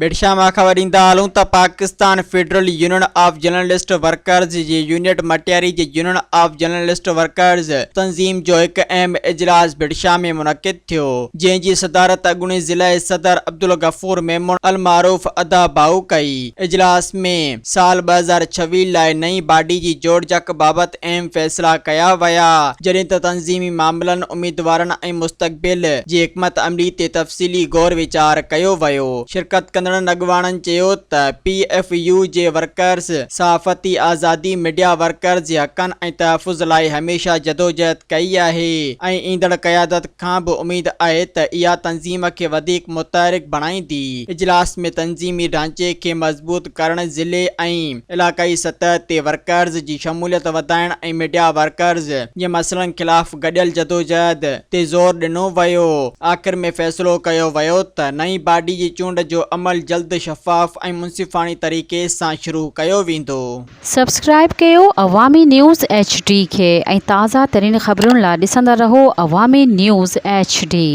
ڀٽشاهه مان خبر ڏيندا هلون ته Pakistan federal union of journalist workers جي يونٽ مٽياري جي يونين آف جرنلسٽ ورڪرز تنظيم جو هڪ اهم اجلاس ڀٽشاهه ۾ منعقد ٿيو جنهن جي صدارت اڳوڻي ضلعي صدر عبدالغفور ميمڻ المعروف ادا ڀائو ڪئي. اجلاس ۾ سال 2026 لاء نئين باڊي جي جوڙجڪ بابت اهم فيصلا ڪيا ويا، جڏهن ته تنظيمي معاملن، اميدوارن ۽ مستقبل جي حڪمت عملي تي تفصيلي غور ويچار ڪيو ويو. شرڪت ڪندڙن اڳواڻن چيو ته پي ايف يو جي ورڪرز صحافتي آزادي، ميڊيا ورڪرز جي حقن ۽ تحفظ لاء هميشه جدوجهد ڪئي آهي ۽ ايندڙ قيادت کان به اميد آهي ته اها تنظيم کي وڌيڪ متحرڪ بڻائيندي. اجلاس ۾ تنظيمي ڍانچي کي مضبوط ڪرڻ، ضلعي ۽ علائقائي سطح تي ورڪرز جي شموليت وڌائڻ ۽ ميڊيا ورڪرز جي مسئلن خلاف گڏيل جدوجهد تي زور ڏنو ويو. آخر ۾ فيصلو ڪيو ويو ته نئين باڊي جي چونڊ جو عمل جلد شفاف ۽ منصفاڻي طريقي سان شروع ڪيو ويندو. سبسڪرائيب ڪيو عوامي نيوز ايڇ ڊي کي ۽ تازه ترين خبرن لا ڏسندا رهو عوامي نيوز ايڇ ڊي.